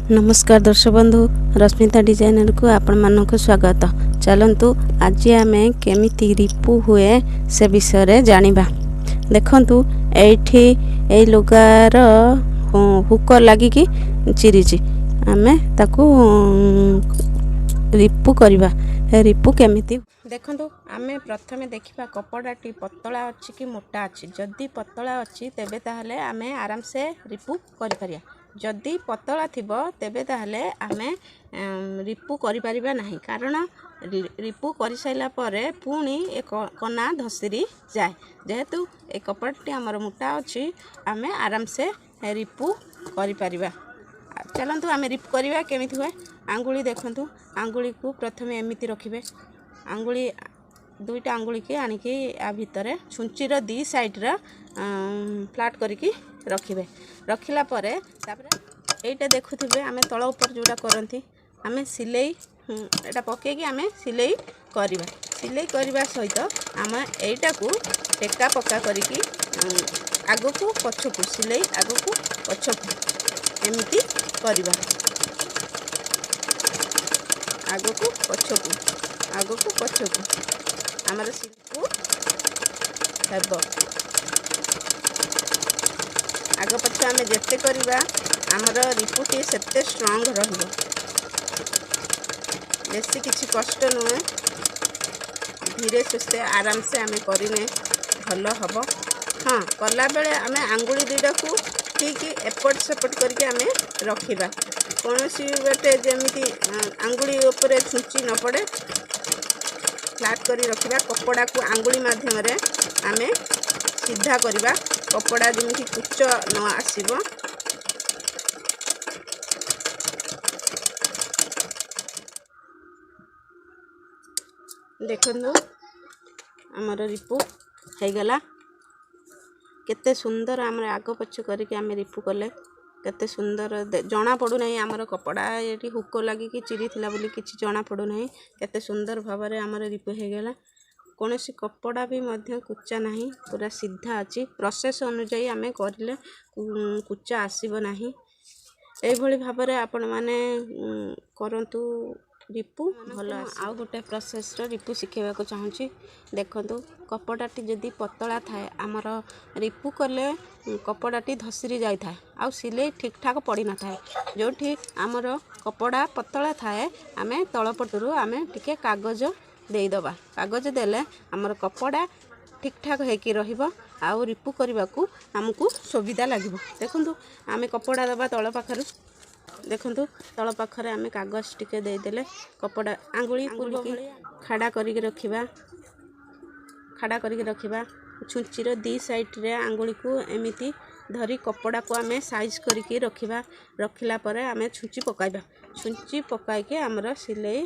ନମସ୍କାର ଦର୍ଶକ ବନ୍ଧୁ, ରଶ୍ମିତା ଡିଜାଇନରକୁ ଆପଣମାନଙ୍କୁ ସ୍ୱାଗତ। ଚାଲନ୍ତୁ, ଆଜି ଆମେ କେମିତି ରିପୁ ହୁଏ ସେ ବିଷୟରେ ଜାଣିବା। ଦେଖନ୍ତୁ, ଏଇଠି ଏଇ ଲୁଗାର ହୁକ ଲାଗିକି ଚିରିଛି। ଆମେ ତାକୁ ରିପୁ କରିବା। ରିପୁ କେମିତି? ଦେଖନ୍ତୁ, ଆମେ ପ୍ରଥମେ ଦେଖିବା କପଡ଼ାଟି ପତଳା ଅଛି କି ମୋଟା ଅଛି। ଯଦି ପତଳା ଅଛି, ତେବେ ତାହେଲେ ଆମେ ଆରାମସେ ରିପୁ କରିପାରିବା। ଯଦି ପତଳା ଥିବ, ତେବେ ତାହେଲେ ଆମେ ରିପୁ କରିପାରିବା ନାହିଁ, କାରଣ ରିପୁ କରିସାରିଲା ପରେ ପୁଣି ଏ କନା ଧସିରି ଯାଏ। ଯେହେତୁ ଏ କପଡ଼ାଟି ଆମର ମୋଟା ଅଛି, ଆମେ ଆରାମସେ ରିପୁ କରିପାରିବା। ଚାଲନ୍ତୁ, ଆମେ ରିପୁ କରିବା କେମିତି ହୁଏ। ଆଙ୍ଗୁଳି ଦେଖନ୍ତୁ, ଆଙ୍ଗୁଳିକୁ ପ୍ରଥମେ ଏମିତି ରଖିବେ। ଆଙ୍ଗୁଳି ଦୁଇଟା ଆଙ୍ଗୁଳିକି ଆଣିକି ଆ ଭିତରେ ଛୁଞ୍ଚିର ଦୁଇ ସାଇଡ଼୍ର ଫ୍ଲାଟ୍ କରିକି ରଖିବେ। ରଖିଲା ପରେ ତାପରେ ଏଇଟା ଦେଖୁଥିବେ, ଆମେ ତଳ ଉପରେ ଯେଉଁଟା କରନ୍ତି, ଆମେ ସିଲେଇ ଏଇଟା ପକେଇକି ଆମେ ସିଲେଇ କରିବା। ସିଲେଇ କରିବା ସହିତ ଆମେ ଏଇଟାକୁ ଟେକା ପକା କରିକି ଆଗକୁ ପଛକୁ ସିଲେଇ, ଆଗକୁ ପଛକୁ ଏମିତି କରିବା। ଆଗକୁ ପଛକୁ, ଆଗକୁ ପଛକୁ ଆମର ସିଲେଇ ହେବ। ଆଗ ପଛ ଆମେ ଯେତେ କରିବା, ଆମର ରିପୁଟି ସେତେ ଷ୍ଟ୍ରଙ୍ଗ ରହିବ। ବେଶୀ କିଛି କଷ୍ଟ ନୁହେଁ, ଧୀରେ ସୁସ୍ଥେ ଆରାମସେ ଆମେ କରିନେ ଭଲ ହେବ। ହଁ, କଲାବେଳେ ଆମେ ଆଙ୍ଗୁଳି ଦୁଇଟାକୁ ଠିକ୍ ଏପଟ ସେପଟ କରିକି ଆମେ ରଖିବା, କୌଣସି ଗୋଟେ ଯେମିତି ଆଙ୍ଗୁଳି ଉପରେ ଛୁଞ୍ଚି ନ ପଡ଼େ। ଫ୍ଲାଟ୍ କରି ରଖିବା। କପଡ଼ାକୁ ଆଙ୍ଗୁଳି ମାଧ୍ୟମରେ ଆମେ ସିଧା କରିବା, କପଡ଼ା ଯେମିତି କୁଚ ନ ଆସିବ। ଦେଖନ୍ତୁ, ଆମର ରିପୁ ହେଇଗଲା। କେତେ ସୁନ୍ଦର ଆମର ଆଗ ପଛ କରିକି ଆମେ ରିପୁ କଲେ, କେତେ ସୁନ୍ଦର ଜଣା ପଡ଼ୁନାହିଁ। ଆମର କପଡ଼ା ଏଠି ହୁକ ଲାଗିକି ଚିରିଥିଲା ବୋଲି କିଛି ଜଣା ପଡ଼ୁନାହିଁ। କେତେ ସୁନ୍ଦର ଭାବରେ ଆମର ରିପୁ ହେଇଗଲା। କୌଣସି କପଡ଼ା ବି ମଧ୍ୟ କୁଚା ନାହିଁ, ପୁରା ସିଧା ଅଛି। ପ୍ରୋସେସ୍ ଅନୁଯାୟୀ ଆମେ କରିଲେ କୁଚା ଆସିବ ନାହିଁ। ଏଇଭଳି ଭାବରେ ଆପଣମାନେ କରନ୍ତୁ ରିପୁ, ଭଲ। ଆଉ ଗୋଟେ ପ୍ରୋସେସ୍ର ରିପୁ ଶିଖେଇବାକୁ ଚାହୁଁଛି। ଦେଖନ୍ତୁ, କପଡ଼ାଟି ଯଦି ପତଳା ଥାଏ, ଆମର ରିପୁ କଲେ କପଡ଼ାଟି ଧସିରି ଯାଇଥାଏ ଆଉ ସିଲେଇ ଠିକ୍ଠାକ୍ ପଡ଼ିନଥାଏ। ଯେଉଁଠି ଆମର କପଡ଼ା ପତଳା ଥାଏ, ଆମେ ତଳ ପଟରୁ ଆମେ ଟିକେ କାଗଜ ଦେଇଦେବା। କାଗଜ ଦେଲେ ଆମର କପଡ଼ା ଠିକ୍ଠାକ୍ ହେଇକି ରହିବ ଆଉ ରିପୁ କରିବାକୁ ଆମକୁ ସୁବିଧା ଲାଗିବ। ଦେଖନ୍ତୁ, ଆମେ କପଡ଼ା ଦେବା ତଳ ପାଖରୁ। ଦେଖନ୍ତୁ, ତଳ ପାଖରେ ଆମେ କାଗଜ ଟିକେ ଦେଇଦେଲେ କପଡ଼ା ଆଙ୍ଗୁଳି ପୂର୍ବ ଖାଡ଼ା କରିକି ରଖିବା, ଖାଡ଼ା କରିକି ରଖିବା। ଛୁଞ୍ଚିର ଦୁଇ ସାଇଡ଼୍ରେ ଆଙ୍ଗୁଳିକୁ ଏମିତି ଧରି କପଡ଼ାକୁ ଆମେ ସାଇଜ୍ କରିକି ରଖିବା। ରଖିଲା ପରେ ଆମେ ଛୁଞ୍ଚି ପକାଇବା। ଛୁଞ୍ଚି ପକାଇକି ଆମର ସିଲେଇ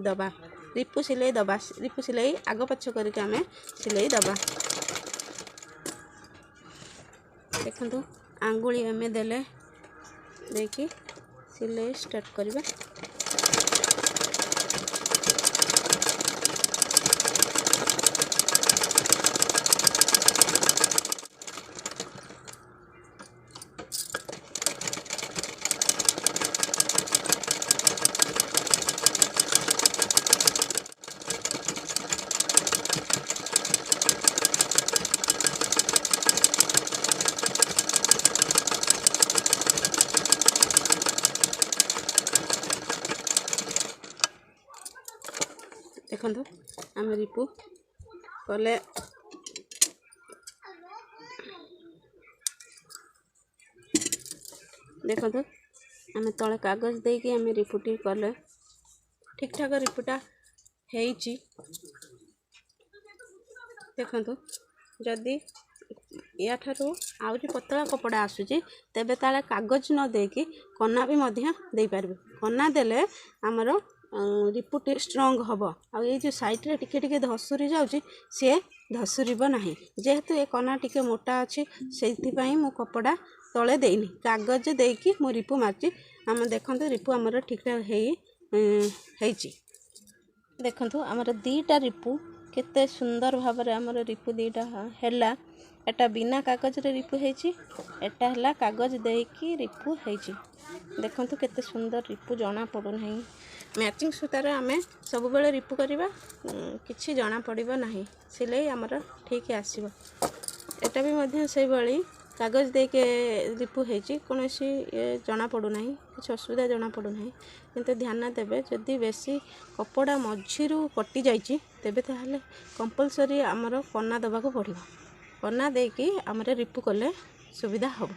ଦେବା, ରିପୁ ସିଲେଇ ଦେବା। ରିପୁ ସିଲେଇ ଆଗ ପଛ କରିକି ଆମେ ସିଲେଇ ଦେବା। ଦେଖନ୍ତୁ, ଆଙ୍ଗୁଳି ଆମେ ଦେଲେ, ଦେଇକି ସିଲେଇ ଷ୍ଟାର୍ଟ କରିବା। ଦେଖନ୍ତୁ, ଆମେ ରିପୁ କଲେ। ଦେଖନ୍ତୁ, ଆମେ ତଳେ କାଗଜ ଦେଇକି ଆମେ ରିପୁଟି କଲେ, ଠିକ୍ଠାକ୍ ରିପୁଟା ହେଇଛି। ଦେଖନ୍ତୁ, ଯଦି ୟାଠାରୁ ଆହୁରି ପତଳା କପଡ଼ା ଆସୁଛି, ତେବେ ତାହେଲେ କାଗଜ ନ ଦେଇକି କନା ବି ମଧ୍ୟ ଦେଇପାରିବେ। କନା ଦେଲେ ଆମର ରିପୁଟି ଷ୍ଟ୍ରଙ୍ଗ ହେବ ଆଉ ଏଇ ଯେଉଁ ସାଇଡ଼୍ରେ ଟିକେ ଟିକେ ଧସୁରି ଯାଉଛି, ସିଏ ଧସୁରିବ ନାହିଁ। ଯେହେତୁ ଏ କନା ଟିକେ ମୋଟା ଅଛି, ସେଇଥିପାଇଁ ମୁଁ କପଡ଼ା ତଳେ ଦେଇନି, କାଗଜ ଦେଇକି ମୁଁ ରିପୁ ମାରିଛି। ଆମେ ଦେଖନ୍ତୁ, ରିପୁ ଆମର ଠିକ୍ଠାକ୍ ହେଇଛି। ଦେଖନ୍ତୁ, ଆମର ଦୁଇଟା ରିପୁ କେତେ ସୁନ୍ଦର ଭାବରେ ଆମର ରିପୁ ଦୁଇଟା ହେଲା। ଏଟା ବିନା କାଗଜରେ ରିପୁ ହେଇଛି, ଏଟା ହେଲା କାଗଜ ଦେଇକି ରିପୁ ହେଇଛି। ଦେଖନ୍ତୁ କେତେ ସୁନ୍ଦର ରିପୁ, ଜଣା ପଡ଼ୁନାହିଁ। ମ୍ୟାଚିଂ ସୂତାରେ ଆମେ ସବୁବେଳେ ରିପୁ କରିବା, କିଛି ଜଣା ପଡ଼ିବ ନାହିଁ, ସିଲେଇ ଆମର ଠିକ୍ ଆସିବ। ଏଟା ବି ମଧ୍ୟ ସେଇଭଳି କାଗଜ ଦେଇକି ରିପୁ ହେଇଛି, କୌଣସି ଇଏ ଜଣାପଡ଼ୁନାହିଁ, କିଛି ଅସୁବିଧା ଜଣାପଡ଼ୁନାହିଁ। କିନ୍ତୁ ଧ୍ୟାନ ଦେବେ, ଯଦି ବେଶୀ କପଡ଼ା ମଝିରୁ କଟିଯାଇଛି ତେବେ ତାହେଲେ କମ୍ପଲସରି ଆମର କନା ଦେବାକୁ ପଡ଼ିବ। କନା ଦେଇକି ଆମର ରିପୁ କଲେ ସୁବିଧା ହେବ।